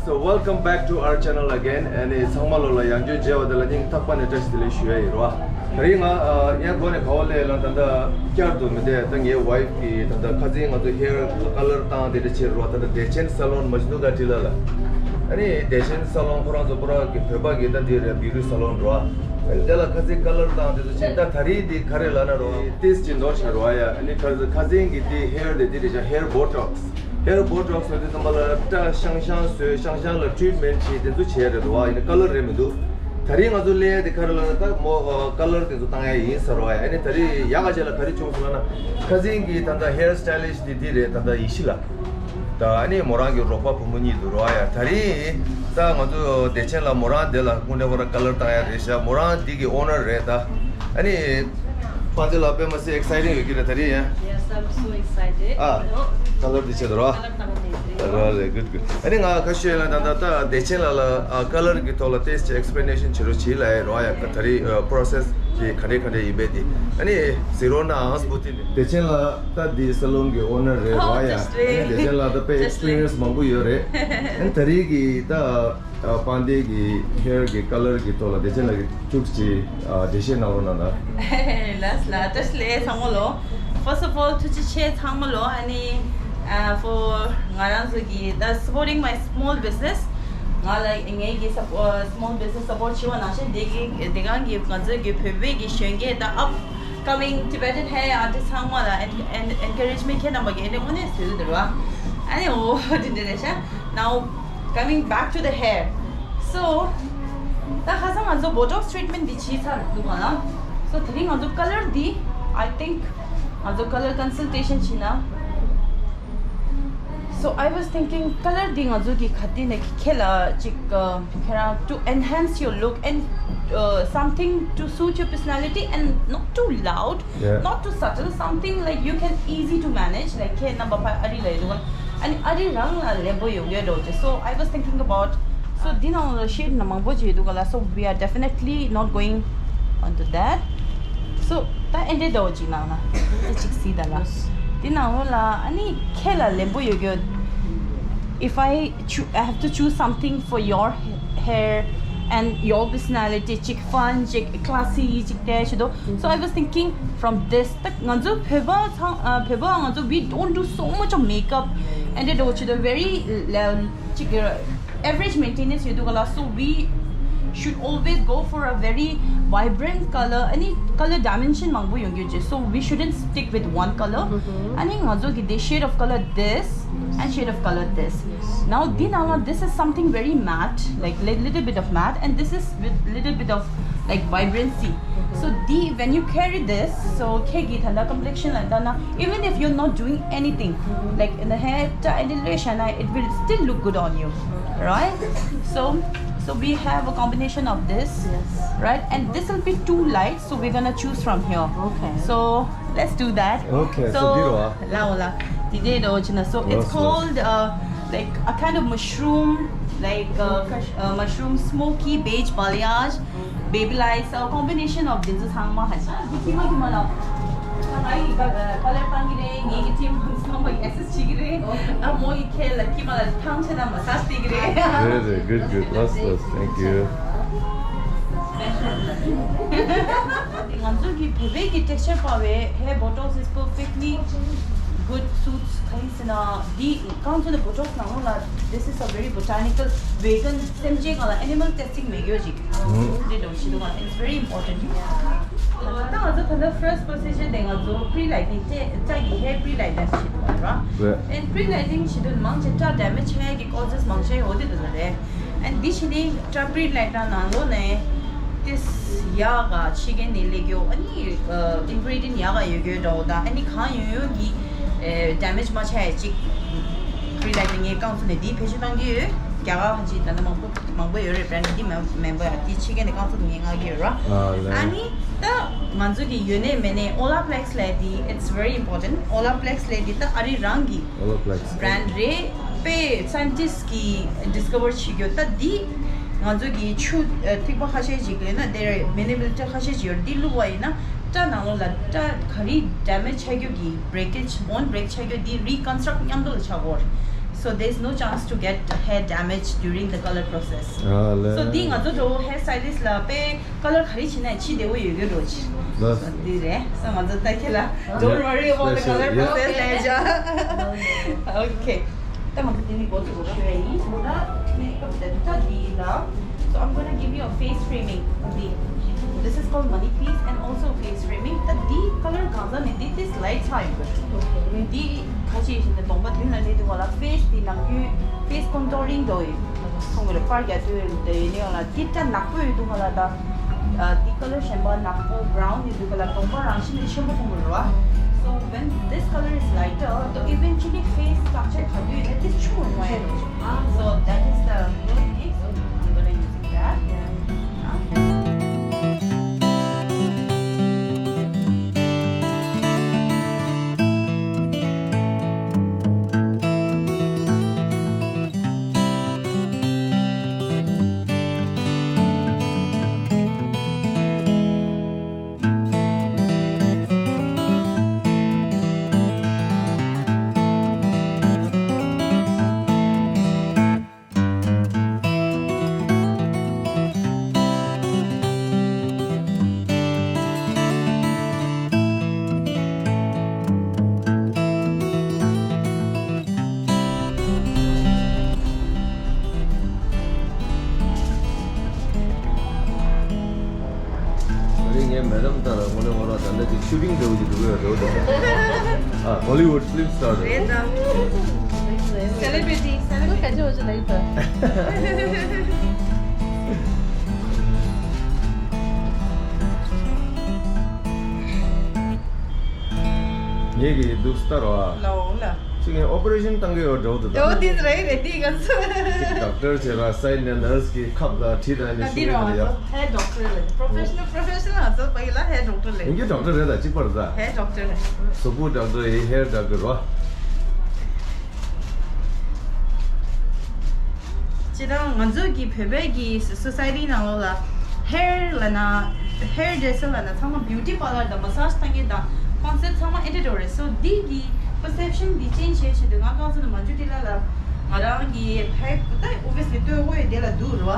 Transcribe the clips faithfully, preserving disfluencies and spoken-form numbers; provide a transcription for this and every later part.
So welcome back to our channel again. ཨ་ནི་ཚང་མ་ལོ་ལ་ཡང་བསྐྱར་མཇལ་བ་དེ་ལ་སྙིང་ཐག་པ་ནས་བཀྲ་ཤིས་བདེ་ལེགས་ཞུ་ཡ་ཡིན་རོ། དེ་རིང་ང་ཨ་ཡང་སྒོ་ནས་ག་བ་ལས་ལ་ད་ལྟ་བསྐྱར་དུ་མི་བསྡད་ད་ངའི་ཝའིཕ་གི་ད་ལྟ་ཁ་སང་ང་ཚོ་ཧེར་ཀ་ལར་བཏང་དེ་འདྲ་བྱེད་རོ། ད་ལྟ་བདེ་ཆེན་ས་ལོན་མ་ཞིག་འདུག་ག་ཊི་ལ་ལ། ཨ་ནི་བདེ་ཆེན་ས་ལོན་ཁོ་རང་ཚོ་པུ་ར་གི་བོད་པ་གི་ད་འདི་རེད་བིའུ་ཊི་ས་ལོན་རོ། དེ་ལ་ཁ་སང་ཀ་ལར་བཏང་དེ་ཚོ་བྱེད། ད་ད་རེས་འདི་ག་རེ་ལབ་ན་རོ། ཏིས་ཅི་འདོགས་བྱ་རོ་ཨ་ཡ། ཨ་ནི་ཁ་སང་ཁ་སང་གི་འདི་ཧེར་དེ་འདི་རེད་བྱ་ཧེར་བོ་ཊོག་སི། ཧེར་བོ་ཊོག་སི་ཟེར་དུས་ཙམ་པ་ལ་སྐྲ་ཤང་ཤང་བཟོས་ཤང་ཤང་ལ་ཊི་རིཊ་མེན་ཊི་བྱས་དེ་ཚོ་བྱས་རེད་འདུག་བ། ཡིན་ན་ཀ་ལར་རེད་མི་འདུག་ད་རེས་ང་ཚོ་ལས་དེ་ག་རེ་ལབ་ན་ད་མོ་ཀ་ལར་དེ་ཚོ་བཏང་ཡ་ཡིན་ཟེར་བ་ཡ། ཨ་ནི་ད་རེས་ཡག་ག་བྱས་ལ་ག་རེ་བྱུང་སོང་ལབ་ན་ཁ་སང་གི་ད་ལྟ་ཧེར་སི་ཊའི་ལིསི་ཊི་དེ་དེ་རེད། ད་ལྟ་ཡེ་ཤེས་ལགས། ད་ཨ་ནི་མོ་རང་གི་རོགས་པ་བུ་མོ་གཉིས་འདུག་རོ་ཡ། ད་རེས་ད་ང་ཚོ་བདེ་ཆེན་ལ་མོ་རང་དེ་ལ་སྐུ་འདྲ་ཁོ་ར་ཀ་ལར་བཏང་ཡ་རེད་ཤག་མོ་རང་འདི་གི་ཨོ་ནར་རེད་ད། ཨ་ནི། པང་ཚེ་ལགས་དཔེ་མ་སྲིད་ཨེག་སའི་ཊིང་ཡོད་ཀྱི་རེད་ད་རེས་ཡ། Yes, I'm so excited. ཨ། ཀ་ལར་འདི་བྱེད་དོ་ར། ཀ་ལར་བཏང་ནས་རེད། ར་རེད། གུཌ་གུཌ། ཨ་ནི་ང་ཁ་ཤས་ལ་ད་ད་ད་བདེ་ཆེན་ལགས་ལ་ཨ་ཀ་ལར་གི་ཐོག་ལ་ཏོག་ཙམ་ཨེག་སི་པི་ལེ་ནེ་ཤན་བྱེད་རོགས་བྱེད་ལབ་ཡ་རོ་ཡ། ད་རེས་པོ་རོ་སེ་སི་དེ་ག་འདྲས་ག་འདྲས་ཡིན་པས་དེ་ཨ་ནི་ཟེར་རོགས་གནང་ཨང་སྤུ་ཏི་ནས། བདེ་ཆེན་ལགས་ད་འདི་ས་ལོན་གི་ཨོ་ནར་རེད་རོ་ཡ། ཨ་ནི་བདེ་ཆེན་ལགས་ད་དཔེ་ཨེག་སི་པི་རི་ཡན་སི་མང་པོ་ཡོད་རེད། ཨ་ནི་ད་རེས་གི་ད། ཨ། པང་གདན་གྱི་ཧེར་གྱི་ཀ་ལར་གྱི་ཐོག་ལ་བདེ་ཆེན་ལགས་ཀྱིས་ཅུག་ཅིག་ཨ། འགྲེལ་བཤད་གནང་རོགས་གནང་དང་། ལགས་ལགས། བཀྲ་ཤིས་བདེ་ལེགས་ཚང་མ་ལོ། First of all ཐུགས་རྗེ་ཆེ་ཚང་མ་ལོ། ཨ་ནི་ཨ། for ང་རང་ཚོ་གི་the supporting my small business ང་ལ་ངའི་གི་སབ་ཨ། སི་མོལ་བི་ཛི་ནེ་སི་སབ་པོར་བྱེད་པ་ནང་བཞིན་དེ་གི་དེ་གང་གི་ང་ཚོ་གི་བོད་པའི་གི་གཞོན་སྐྱེས་དང་upcoming Tibetan hair artist ཚང་མ་ལ་ཨེན་ཨེན་ཨེན་ཀ་རེཇ་མེན་ཊི་ཁྱེད་རྣམ་པ་གི་ཨེ་འདྲ་དངོས་གནས་ཟེར་གི་འདུག་ར། ཨ་ནི་འོ་དེ་འདྲ་རེད་ཤག Now coming back to the hair. So ད་ཁ་སང་ང་ཚོ་Botox treatment འདི་བྱས་ཚར་འདུག་ག་ལ། So དེ་རིང་ང་ཚོ་ཀ་ལར་འདི་I think ང་ཚོ་ཀ་ལར་ཀོན་སལ་ཊེ་ཤན་བྱས་ན། So I was thinking ཀ་ལར་འདི་ང་ཚོ་གི་ག་དེ་ནས་ཁྱེད་ལ་ཅིག་ཁྱེད་རང་to enhance your look and uh, something to suit your personality and not too loud, yeah, not too subtle, something like you can easy to manage, like ཁྱེད་རྣམ་པ་ཕ་ཨ་རི་ལ་ཡོད་འདུག་ག་ཨ་ནི་ཨ་རི་རང་ལ་ལེན་པོ་ཡོང་གི་འགྲོ་ཅེས། So I was thinking about, so འདི་ནང་ལ་ཤེཌ་ན་མང་པོ་ཅིག་ཡོད་འདུག་ག་ལ། So we are definitely not going onto that. So ད་ཨེ་འདྲའི་འདྲ་བོ་ཅིག་ནང་ན་ཨེ་ཅིག་གཟིགས་ད་ལ། འདི་ནང་ལོགས་ལ་ཨ་ནི་ཁྱེད་ལ་ལེན་པོ་ཡོད་གི། If I choose, I have to choose something for your hair and your personality, ཅིག་ཕན་ཅིག་ཀ་ལ་སི་ཅིག་དེ་ཞིག་འདུག So I was thinking from this. ད་ང་ཚོ་བོད་པ་ཚང་ཨ། བོད་པ་ང་ཚོ་we don't do so much of makeup and it also the very ལ་ཅིག average maintenance ཡོད་འདུག་ག་ལ། So we should always go for a very vibrant color. ཨ་ནི་ཀ་ལར་ཌའི་མེན་ཤན་མང་པོ་ཡོང་གི་ཡོད་ཅེས། So we shouldn't stick with one color. ཨ་ནི་ང་ཚོ་གི་this shade of color this and shade of color this. Now འདི་ནང་ལ་this is something very matte, like li- little bit of matte, and this is with little bit of like vibrancy. So འདི་when you carry this, so ཁྱེད་ཀྱི་ད་ལྟ་ཀམ་པི་ལེག་ཤན་ལ་ལྟ་ན། Even if you're not doing anything, like in the hair, ད་ཨེ་འདྲ་ལོས་བྱས་ན་it will still look good on you, right? So, so we have a combination of this, yes, right? And this will be too light, so we're gonna choose from here. Okay. So let's do that. Okay, so so འདི་རོ། ལའོ་ལ། འདི་འདྲ་རོ་ཅི་ན། So it's called uh, like a kind of mushroom, like uh, mushroom smoky beige balayage, baby lights, a combination of འདི་ཚོ་ཚང་མ་ཧ་ཅང་། འདི་ཁྱི་མ་ཁྱི་མ་ལ། ང་ཡི་ཀ་ལར་བཏང་གི་རེད། ངེད་ཀྱི་ཊིམ་ཚང་མ་ཡི་ཨེ་སེ་སི་བྱེད་ཀྱི་རེད། ཨ་མོ་ཡི་ཁྱེད་ལ་ཁྱི་མ་ལ་ཐང་ཆད་ན་མ་སཱཇ་སྟེར་གྱི་རེད། རེད་རེད། Good, good. Lots, lots. Thank you. ང་ཚོ་གི་བོད་པའི་གི་ཊེག་སི་ཅར་པ་བའི་hair Botox is perfectly good suits ག་རེ་ཟེར་ན། འདི་གང་ཚོ་ནས་Botox ནང་ལོགས་ལ། This is a very botanical vegan སེམས་ཅན་སྒང་ལ་animal testing མེད་ཡོད་ཅིག་འདི་འདྲ་ཞིག་འདུག་ག It's very important. ད་ང་ཚོ་ད་ལྟ་first procedure དེ་ང་ཚོ་pre lightening སྐྲ་སྐྲ་གི་hair pre lightening བྱེད་དགོས་ར། རེད། And pre lightening བྱེད་དུས་མང་ཆེ་སྐྲ་damage ཆགས་ཡ་གི་causes མང་ཆེ་ཡོད་དེ་འདུག་རེད། And འདི་བྱས་ནས་སྐྲ་pre lighten ནང་ལོགས་ནས་ཏིས་ཡག་ག་ཕྱི་རྒྱལ་ནས་སླེབས་ཡོད། ཨ་ནི་ཨ་ingredient ཡག་ག་ཡོད་ཡོད་འདྲ་བོ་དང་། ཨ་ནི་གང་ཡོད་ཡོད་ཀྱི་ཨ་damage མ་ཆགས་ཡ་ཅིག pre lightening ངས་རྐང་ཚུགས་ནས་འདི་བེད་སྤྱོད་གཏང་གི་ཡོད། རྒྱ་གར་ཧ་ཅི་ད་ནི་མང་པོ་མང་པོ་ཡོད་རེད། brand འདི་མེན་པ་ཡ་དེ་ཕྱི་རྒྱལ་ནས་རྐང་ཚུགས་ངས་མངགས་ཀྱི་ཡོད་ར། ཨ་ལེ། ཨ་ནི་ད་ང་ཚོ་གི་ཡོད་ནས་མེད་ནས་Olaplex ལབ་དེ། It's very important. Olaplex ལབ་དེ་ད་ཨ་རི་རང་གི Olaplex brand རེད། དཔེ་scientist གི་discover བྱེད་རྒྱུ་ད་འདི་ང་ཚོ་གི་ཆུ་ཨ་ཐིགས་པ་ཁ་ཤས་ཅིག་ལས་ན་དེར་milliliter ཁ་ཤས་ཅིག་ཡོད་རེད། འདི་བླུགས་པ་ཡིན་ན་སྐྲ་ནང་ལོགས་ལ་སྐྲ་ག་རེ་damage ཆགས་རྒྱུ་གི་breakage, bone break ཆགས་རྒྱུ་འདི་reconstruct མཉམ་དུ་ལ་ཆགས་ཀྱི་ཡོད་རེད། So there's no chance to get hair damage during the color process. ཨ་ལེ། So འདི་ང་ཚོ་འགྲོ་hair stylist ལ་པེ་color ག་རེ་བྱེད་ན་ཕྱི་བདེ་བོ་ཡོད་གི་རོ་ཆི། ལགས། འདི་རེད། So ང་ཚོ་ད་ཁྱེད་ལ། Don't worry about the color process. Okay. ད་ང་ཚོ་དེ་ནི་འགོ་ཚུགས་ཤོད་ཡིན། ད་makeup དེ་ད་འདི་ལ། So I'm gonna give you a face framing. འདི། This is called money piece and also face framing. ད་འདི་color གང་ཟག་ནི་འདི་this light ཚ་ཡོད་གི། འདི་ཁ་ཆེ་ཞིག་ནས་གདོང་པ་མདུན་ལ་སླེབས་དུས་སྒང་ལ་face འདི་ནམ་རྒྱུན་face contouring འདྲ་ཡོད། མཐོང་གི་རེད། པར་རྒྱག་དུས་དེ་ཡིན་ནའང་ལ་འདི་ད་ནག་པོ་ཡོད་དུས་སྒང་ལ་ད། ཨ། འདི་color གཞན་པ་ནག་པོ་brown ཡོད་དུས་སྒང་ལ་གདོང་པ་རང་བཞིན་ནས་ཆེན་པོ་མཐོང་གི་རེད་བ། So when this color is lighter, the eventually face structure ག་དུས་ཡིན་ན་this ཆུང་རུ་མ་ཡོང་། So that is the main thing. So I'm gonna using that. ཨ་རི་ངའི་མེ་ཌམ་ལྟར་ངོ་ལེ་ངོ་ར་ད་ལྟ་ཅིག་ཤུ་ཊིང་འདྲ་བོ་ཅིག་འགྲོ་གི་ཡོད་རེད་འདུག་ཨ། Hollywood film star རེད། རེད་ད། Celebrity, celebrity. ཁ་ཆེ་བ་ཅིག་ལ་ཡིན་ད། ངེད་ཀྱི་འདུག་སྟར་བ། ལའོ་ལ། ཅིག་ངས་ཨོ་པ་རེ་ཤན་བཏང་གི་ཡོད་འགྲོ་འདུག་ད། ཨོ་དེ་རེད་རེད་དེ་ག་ཚོད། ཅིག་ཌོག་ཊར་བྱས་ར་སའིན་ནས་ནར་སི་གི་ཁབ་ལ་བྲིས་དང་ནི་ད་ཤུ་འདི་རེད་ར་ཡ། ང་ཚོ་hair doctor རེད། professional professional ང་ཚོ་པ་ཡི་ལ་hair doctor རེད། ཡིན་གྱི་ཌོག་ཊར་རེད་ད་གཅིག་པ་རེད་ད། hair doctor རེད། གཟུགས་པོ་ཌོག་ཊར་ཡིན་hair doctor རེད་བ། སྤྱིར་བཏང་ང་ཚོ་གི་བོད་པའི་གི་སོ་སའི་ཊི་ནང་ལོགས་ལ་hair ལབ་ན་hair dresser ལབ་ན་ཚང་མ་beauty parlour དང་massage བཏང་མཁན་དང་concept ཚང་མ་ཨེ་འདྲ་འདྲ་བོ་རེད། So འདི་གི་perception འདི་change བྱེད་ཆེད་དུ་ང་རྐང་ཚོ་ནས་མ་འཇུ་ཏི་ལ་ལ་ང་རང་གི་hair ད་obviously ལྟོས་ཧོ་ཡི་དེ་ལ་འདུག་རེད་བ།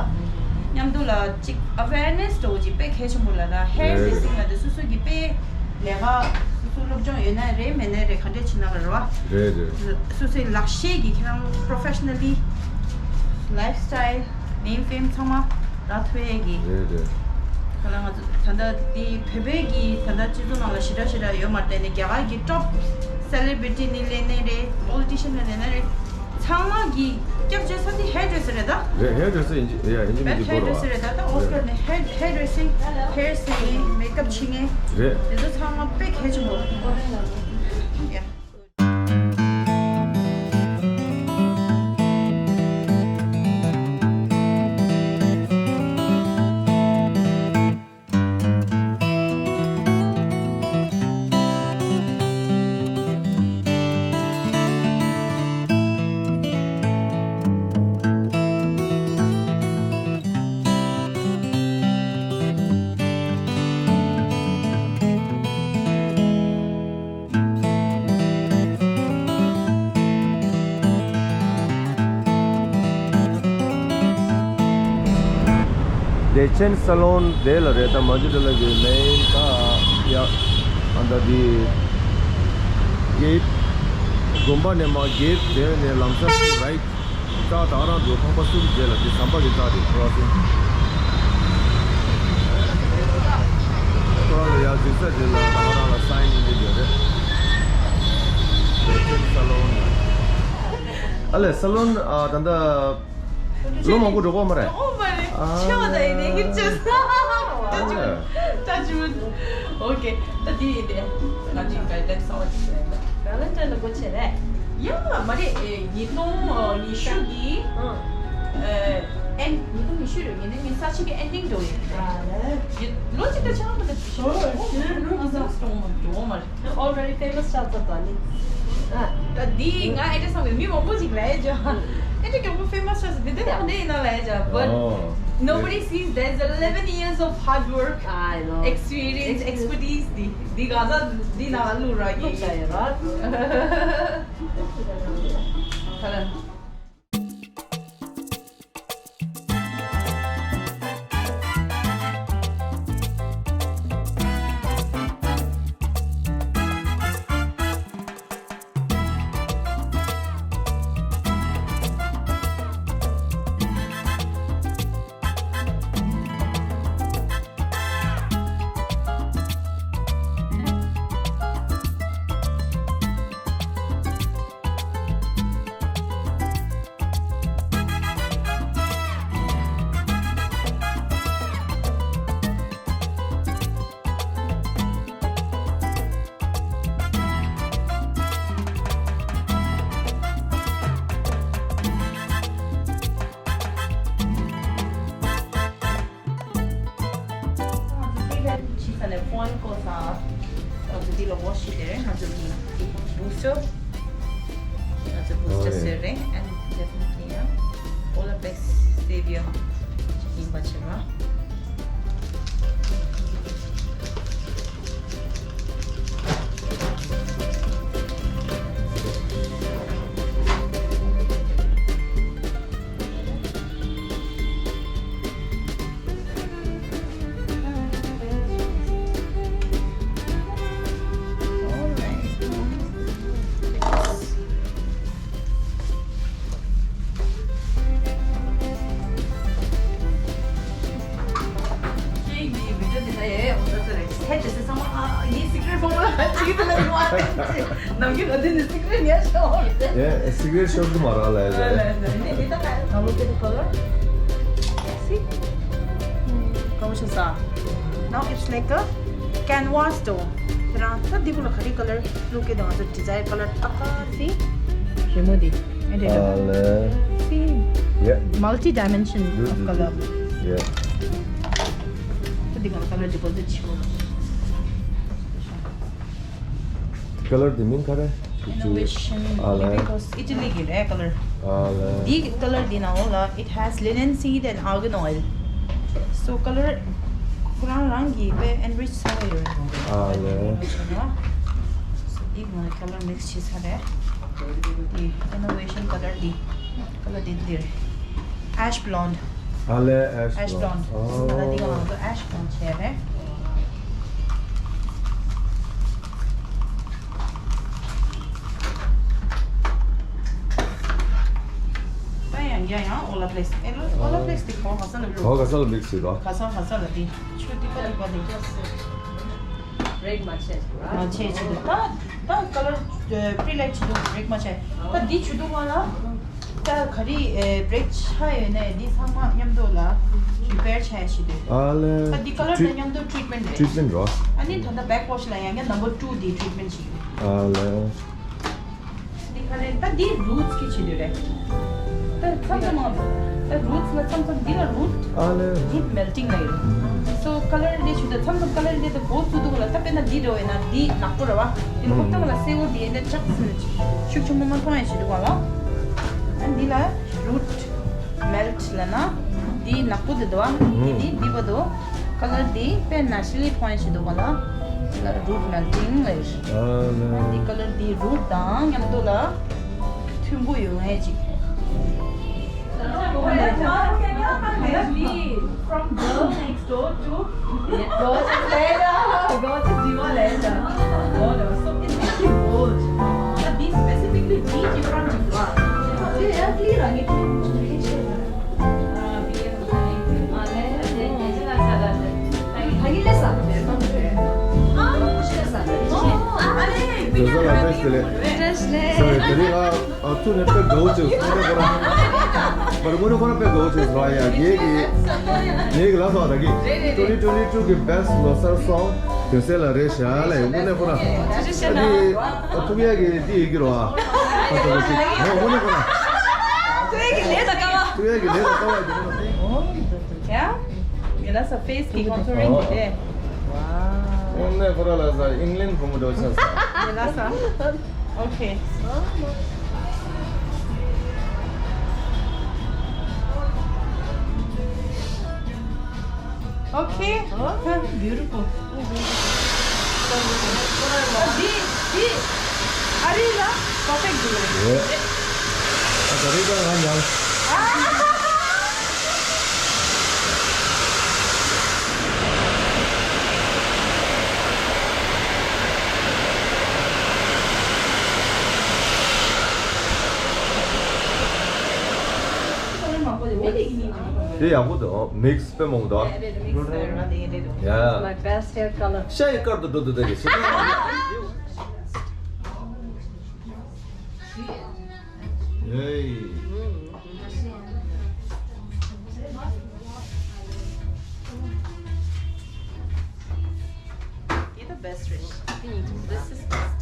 མཉམ་དུ་ལ་ཅིག་awareness འདྲ་བོ་ཅིག་དཔེ་གལ་ཆེན་པོ་ལ་ད་hair dressing ལ་དེ་སོ་སོ་གི་དཔེ། ལས་ཀ་སོ་སོ་སློབ་སྦྱོང་ཡོད་ན་རེད་མེད་ན་རེད་ག་འདྲས་བྱེད་ན་ལ་རེད་བ། རེད་རེད། སོ་སོའི་ལག་ཤེས་ཀྱི་ཁྱེད་རང་professionally lifestyle name fame ཚང་མ་རག་ཐུབ་ཡས་ཀྱི། རེད་རེད། ག་ལ་ང་ཚོ་ད་ལྟ་འདི་བོད་པའི་གི་ད་ལྟ་སྤྱི་ཚོགས་ནང་ལ་ཞེ་དྲག་ཞེ་དྲག་ཡོད་མ་རེད་དེ་ནས་རྒྱ་གར་གྱི་top celebrity ནི་ལས་ནས་རེད། politician ནི་ལས་ནས་རེད། ཚང་མ་གི་སྐྱབས་བཅོལ་ས་དེ་hair dresser རེད་ད། རེད། hair dresser ཡིན་གྱི་ཡ་ཡིན་གྱི་མིན་གྱི་hair dresser རེད་ད། ད་Oscar ནས་hair hair dressing hair singing makeup བྱེད་མཁན་རེད། དེ་ཚོ་ཚང་མ་དཔེ་གལ་ཆེན་པོ་རེད། Yeah. དེ་ཆེན་ས་ལོན་དེ་ལ་རེད་ད། མ་འཇུ་དེ་ལ་གི་མེན་ད་ཡ་ཨ་ད་དེ་གེ་དགོན་པ་ནས་མ་གེ་དེ་ནས་ལམ་སང་རའིཊ། རྩ་ད་ག་རང་འགྲོ་ཁང་པ་གསུམ་རྗེས་ལ་དེ་ཟམ་པ་གི་རྩ་དེ་ཁོ་ར་སོང་། ཁོ་ར་ལ་ཡ་གཟིགས་ས་དེ་ལ་ད་ག་རང་ལ་སའིན་ཡིན་དེ་རེད། ཨ་ལེ་ས་ལོན་ཨ་ད་ད་ལོ་མང་པོ་འགྲོ་གོ་མ་རེད། འགྲོ་གོ་མ་རེད། ཨ་ཆེ་བ་ད་ཡིན་ནས་ཡིན་ཅེས། ཨ་ལེ། ད་ཅི་མིན། ཨོ་ཁེ། ད་དེ་ཡིན་ཏེ། ང་ཚོའི་གའི་ཌན་སི་ཨ་ཝར་ཌི་ཞིག་རེད། ཝེ་ལེན་ཊའིན་ལ་སྒོ་ཕྱེ་རེད། ཡ་མ་རེད། ཨེ་ཉིས་སྟོང་ཉི་ཤུ་གི་ཨ་ཨེན་ཉིས་སྟོང་ཉི་ཤུ་རེད། ངས་ནི་ངའི་ས་ཆ་གི་ཨེན་ཌིང་འགྲོ་ཡིན། ཨ་ལོ་གཅིག་ད་ཆ་ལ་མ་ད་ཨོ་ཨོ་ཨོ་ཨོ་ཨོ་འགྲོ་མ་རེད། Already famous ཆགས་ཚར་ད་ནི། ཨ། ད་འདི་ང་ཨེ་འདྲ་བསམ་གི་མི་མང་པོ་ཞིག་ལ་ཨེ་ཇོ། ཨེ་འདྲ་མགྱོགས་པོ་famous ཆགས་ཚར་འདི་འདྲ་ཡང་འདྲ་ཡིན་ན་ལ་ཨེ་ཇོ། But ཨོ། Nobody sees there's eleven years of hard work, I know. Experience, experience. Expertise འདི་འདི་ག་ས་འདི་ན་ལུ་ར་གི། ལུག་ས་ཡ་ར། ཁ་ལ། དེར་ང་ཚོ་གི་བུ་སི་ཊར། ང་ཚོ་བུ་སི་ཊར་ཟེར་རེད། And definitely, yeah, Olaplex Saviour ཡིན་པ་བྱས་པ། ཁྱེད་ཀྱིས་བི་ཌིའོ་འདི་ལ་ཡ་ཡ་འོ་ད་ཚ་རེད། ཧེ་དེ་སེ་ཚང་མ་ཨ་ཨ་ངའི་སི་ཀི་རེཊ་ཕོར་མུ་ལ་གཅིག་དེ་ལ་ཡོང་ཨ་དེ་ནམ་རྒྱུན་ང་དེ་ནི་སི་ཀི་རེཊ་ཉར་ཤོག་རེད། ཡ་སི་ཀི་རེཊ་ཤོར་གི་མ་རེད་ལ་ཡ་ལ་ཡ། ནི་དེ་ད་ལ་ཡ། Now look at the color. See? Now it's like a canvas though. དེ་རང་ད་འདི་གུ་ལ་ག་རེ་color look at the desired color ཏག་ཏག་see? རི་མོ་འདི། And it ཨ་ལས། See? Yeah. Multi dimension of color. Yeah. ད་འདི་ག་ལ་color deposit ཆེ་བོ་རེད། Color དེ་མིང་ག་རེ། Innovation ཨ་ལས། Because Italy གི་རེད་color། ཨ་ལས། འདི་color འདི་ནང་ལ་it has linseed and argan oil. So color ཁོ་རང་རང་གི་དཔེ་enrich ས་ཡོད་རེད། ཨ་ལས། So འདི་ང་color mix བྱེད་ས་རེད། འདི་innovation color འདི། Color འདི་འདིར། Ash blonde. ཨ་ལས། Ash blonde. Ash blonde. ཨོ། ང་ལ་འདི་ག་ང་ཚོ་ash blonde བྱས་རེད། ད་ཡང་རྒྱ་ཡང་Olaplex. ཨེ་ལོ་Olaplex འདི་ག་བ་ག་ས་ལ་འགྲོ། ག་བ་ག་ས་ལ་mix བྱེད་དོ། ག་ས་ག་ས་ལ་འདི་ཆུ་ཏི་པ་ཏི་པ་འདི། རེག་མ་ཆད་ར། མ་ཆད་ཆེད་དུ་ད་ད་color pre-light ཆེད་དུ་རེག་མ་ཆད། ད་འདི་ཆུ་དུ་བ་ལ་ད་ག་རེ་break ཆགས་ཡོད་ནས་འདི་ཚང་མ་མཉམ་དུ་ལ་repair ཆགས་ཡ་ཆེད་དུ། ཨ་ལས། ད་འདི་color དང་མཉམ་དུ་treatment རེད། Treatment རོ། ཨ་ནི་ད་ལྟ་back wash ལ་ཡང་བསྐྱར་number two འདི་treatment ཆེད་དུ། ཨ་ལས། འདི་ག་རེ་ད་འདི་roots གི་ཆེད་དུ་རེད། ད་མཚམས་མཚམས་ད་roots ལ་མཚམས་མཚམས་འདི་ལ་root ཨ་ལས། Root melting ལ་ཡོད། So color འདི་ཆུ་ད་མཚམས་མཚམས་color འདི་ད་བོ་ཚུ་འདུག་ལ་ད་དཔེར་ན་འདི་འགྲོ་བས་ན་འདི་ནག་པོ་རེད་བ། འདི་ལ་ཁོག་ཐང་ལ་སེར་པོ་འདི་ཡན་ཆགས་ཤུགས་ཆེན་པོ་མ་མཐོང་ཡ་ཆེད་དུ་ག་ལ། ཨ་འདི་ལ་root melt ལ་ན་འདི་ནག་པོ་འདི་འདུག་བ། འདི་འདི་འདི་བ་འདུག Color འདི་དཔེ་naturally མཐོང་ཡ་ཆེད་དུ་ག་ལ། Root melting ལ་ཡོད། ཨ་ལས། འདི་color འདི་root དང་མཉམ་དུ་ལ་མཐུན་པོ་ཡོང་ངེས་ཅིག From girl next door to gorgeous later, gorgeous diva later. Oh no, so it's really bold. But this specifically be different diva. Sorry, དེ་རིང་ང་ཨ་ཐུག་ནས་དཔེ་དགའ་བོ་བྱུང་། དངོས་གནས་ཁོ་རང་། པར་དངོས་གནས་ཁོ་རང་དཔེ་དགའ་བོ་བྱུང་ཟེར་བ་ཡ། ངེད་ཀྱི་ངེད་ཀྱི་ལ་སོགས་ད་གི་twenty twenty-two གི་best ལོ་གསར་སོང་དོན་གསལ་ལ་རེད་ཤག་ལ་ཡ། དངོས་གནས་ཁོ་རང་ཨ་ནི་ཨ་ཐུག་ཡ་གི་འདི་ཡོད་ཀྱི་རོ། ཨ་ཐུག་ཡ་གི་ལས་དང་དཀའ་བ། ཐུག་ཡ་གི་ལས་དང་དཀའ་བ་ཡོད་ཀྱི་རོ། Yeah, ངེད་ལ་ས་face གི་contouring གི་དེ། དངོས་གནས་ཁོ་རང་ལ་ས་ཨིང་ལན་བུ་མོ་འགྲོ་ཆགས་ས། ངེད་ལ་ས། Okay. Okay. Oh, beautiful. འདི་འདི་ཨ་རི་ལ་perfect འདུག་རེད། ཨ་ད་རེས་ཀྱང་ང་ཉལ། དེ་ཡག་པོ་འདུག mix དཔེ་མང་པོ་འདུག Yeah. My best hair color. ཤ་ཡི་དཀར་དུ་འགྲོ་འདུག་ད་གི་ཤ། Hey. You're the best, Rish. This is best.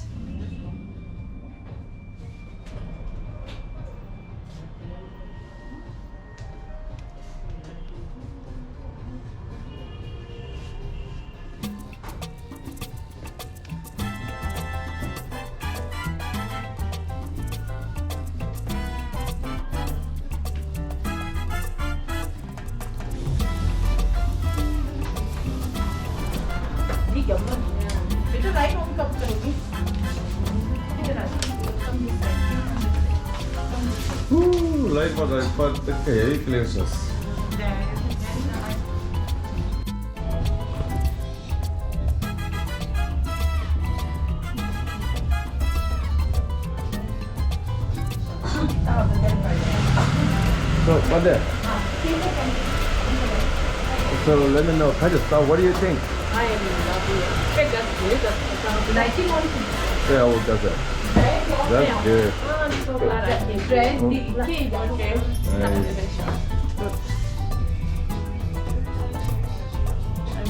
Ooh, light bar, light bar, the K cleanses. So, what there? So, let me know. What do you think? I am lovely. Nineteen one. Yeah, oh, that's it. That's good. I'm so glad I came. Try the cake. Okay. Nice.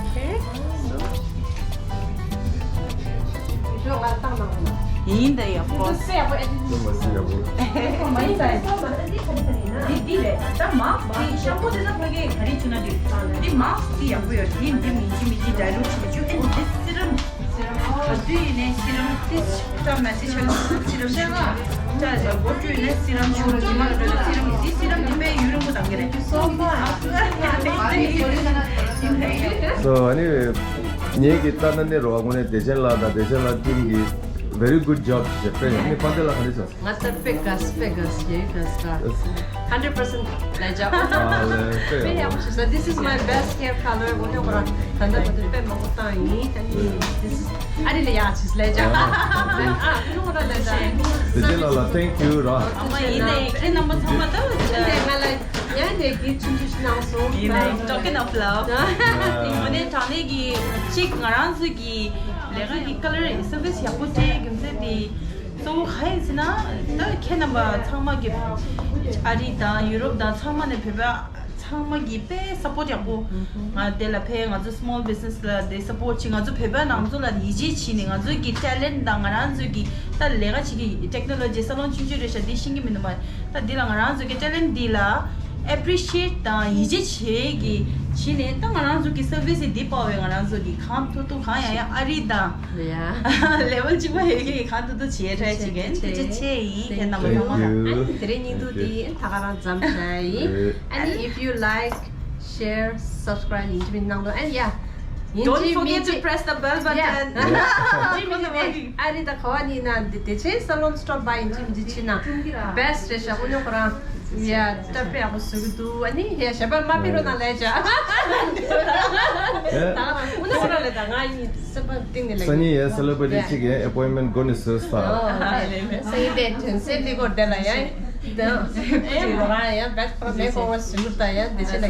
Okay. ཡིན་ད་ཡ་ཀོ། འདི་འདི་རེད། ད་མ་འདི་ཤམ་པོ་དེ་ན་ཕ་གི་ག་རེ་བྱུང་ན་འདི་འདི་མ་འདི་ཡག་པོ་ཡོད། འདི་འདི་མི་འདི་མི་འདི་ཌའི་ལུཊ་བྱེད་རྒྱུ། ཨེ་འདི་སི་རམ། ག་དུས་ཡིན་ནའི་སི་རམ་ཏིས་ཏྲ་མ་སི་ཆ་ལ་སི་རམ་ཤ་ག་ཏྲ་ལ་གོ་ཅུ་ཡིན་ནའི་སི་རམ་ཆུང་གི་མ་ལ་འགྲོ་སི་རམ་འདི་སི་རམ་འདི་པའི་ཡུན་རིང་པོ་དང་གི་རེད། So anyway, ངེད་ཀྱི་ལྟ་ན་ནི་རོ་དངོས་གནས་བདེ་ཆེན་ལགས་དང་བདེ་ཆེན་ལགས་ཊིམ་གྱིས་very good job བྱས་པས་ནི་ཕན་བདེ་ལ་ག་རེ་བྱས། ང་ད་པེ་ག་སི་པེ་ག་སི་ཡེ་ག་སི་ཀ་hundred percent ལས་བྱ། ཨ་ལས་པེ་ཡག་པོ་བྱས། So this is my best hair color. འོ་ནི་ཁོ་རང་ད་ལྟ་ཁོ་ཚོས་དཔེ་མང་པོ་བཏང་ཡིན། ད་ནི་this is ཨ་རི་ལ་ཡག་ཆེས་ལས་བྱ། ཨ་ཁོ་ཚོ་ཁོ་རང་ལས་བྱ། བདེ་ཆེན་ལགས་ལ་thank you ར། ཨ་མ་ཡིན་ནའི་ཁྱེད་རྣམ་པ་ཚང་མ་ད་ཡིན་ནའི་ང་ལ་ཡང་ནས་གི་ཆུང་ཆུང་ཞིག་གནང་སོང་། ཡིན་ནའི་talking of love. དངོས་གནས་དྲང་གནས་ཀྱི་གཅིག་ང་རང་ཚོ་གི་ལས་ཀ་གི་ཀ་ལར་སར་བི་སི་ཡག་པོ་སྤྲད་རྒྱུ་མཚན་དེ་གཙོ་བོ་ག་ཡིན་ཟེར་ན། ད་ཁྱེད་རྣམ་པ་ཚང་མ་གི་ཨ་རི་དང་ཡུ་རོབ་དང་ཚང་མ་ནས་བོད་པ་ཚང་མ་གི་དཔེ་སཔོར་ཡག་པོ་ང་དེ་ལ་ཕེ། ང་ཚོ་small business ལ་དེ་སཔོར་བྱེད། ང་ཚོ་བོད་པ་ནང་ཚོ་ལ་ཡིད་ཆེས་བྱས་ནས་ང་ཚོ་གི་talent དང་ང་རང་ཚོ་གི་ད་ལས་ཀ་བྱེད་ཀྱི་ཊེག་ནོ་ལོ་ཇི་སཱ་ལོན་ཆུང་ཆུང་རེད་ཤག་འདི་ཤེས་ཀྱི་མི་འདུག་མ། ད་འདི་ལ་ང་རང་ཚོ་གི་talent འདི་ལ་appreciate དང་ཡིད་ཆེས་བྱེད་ཀྱི་བྱས་ནས་ད་ང་རང་ཚོ་གི་service འདི་པ་བས་ང་རང་ཚོ་གི་གང་ཐུབ་ཐུབ་གང་ཡང་ཡང་ཨ་རི་དང་level གཅིག་པ་ཡོད་ཀྱི་གང་ཐུབ་ཐུབ་བྱེད་try བྱེད་ཀྱི་ཡིན། ཐུགས་རྗེ་ཆེ་ཡིན། ཁྱེད་རྣམ་པ་ཚང་མ་ལ། ཨ་ནི་དེ་རིང་སྙིང་སྡུག་འདི་ད་ག་རང་མཚམས་བཞག་ཡིན། ཨ་ནི་if you like, share, subscribe ཡིན་གཅིག་མིན་གནང་རོགས། ཨ་ནི་ཡ། Don't forget to press the bell button. ཨ་རི་ད་ག་བ་ནི་ན་འདི་བདེ་ཆེན་སཱ་ལོན་སི་ཊོབ་བྷའི་ཡིན་གཅིག་མིན་གཅིག་བྱས་ན་best རེད་ཤག་དངོས་གནས་ཁོ་རང་ཡ་སྟབས་དཔེ་ཡག་པོ་བཟོ་གི་འདུག་ཨ་ནི་ཡ་ཞལ་པར་མ་ཕུལ་རོགས་གནང་ལབ་བྱ། ད་ག་རང་དངོས་གནས་ཁོ་རང་ལས་ད་ང་ཡིན་སེམས་པ་གཏིང་ནས་ལེགས། སང་ཉིན་ཡ་སེ་ལེ་བྷ་རི་ཊི་གཅིག་གི་appointment འགོ་ནས་བཟོས་ས། སང་ཉིན་དེ་དོན་སེལ་འདི་སྐོར་དེ་ལ་ཡ། ད་ཁོ་རང་ཡ་best friend མེ་ཁོ་བ་ཟུར་ད་ཡ་བདེ་ཆེན་ལ།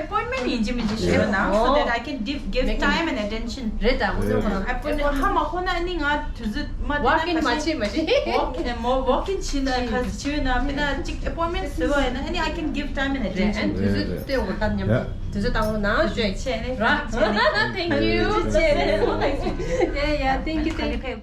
appointment ཡིན་གཅིག་མིན་གཅིག་ཞུས་ན་so that I can give, give time and attention. རེད་ད། ཁོ་ཚོ་ཁོ་རང་appointment ཧ་མ་གོ་ན་ནི་ང་དུས་ཚོད་མ་བདེ་ན། walk in མ་བྱེད་མ་བྱེད། walk in མོ་walk in བྱེད་ན་ག་ཚོད་བྱེད་ན་མི་ན་གཅིག appointment བཟོས་པ་ཡིན་ན་ཨ་ནི་I can give time and attention. དུས་ཚོད་སྟོན་དགོས་ད་མཉམ་དུ་དུས་ཚོད་བཏང་རོགས་གནང་ཞུ་ཡ་ཡིན། བྱས་ནས་ར། Thank you. Yeah, yeah, thank you, thank you.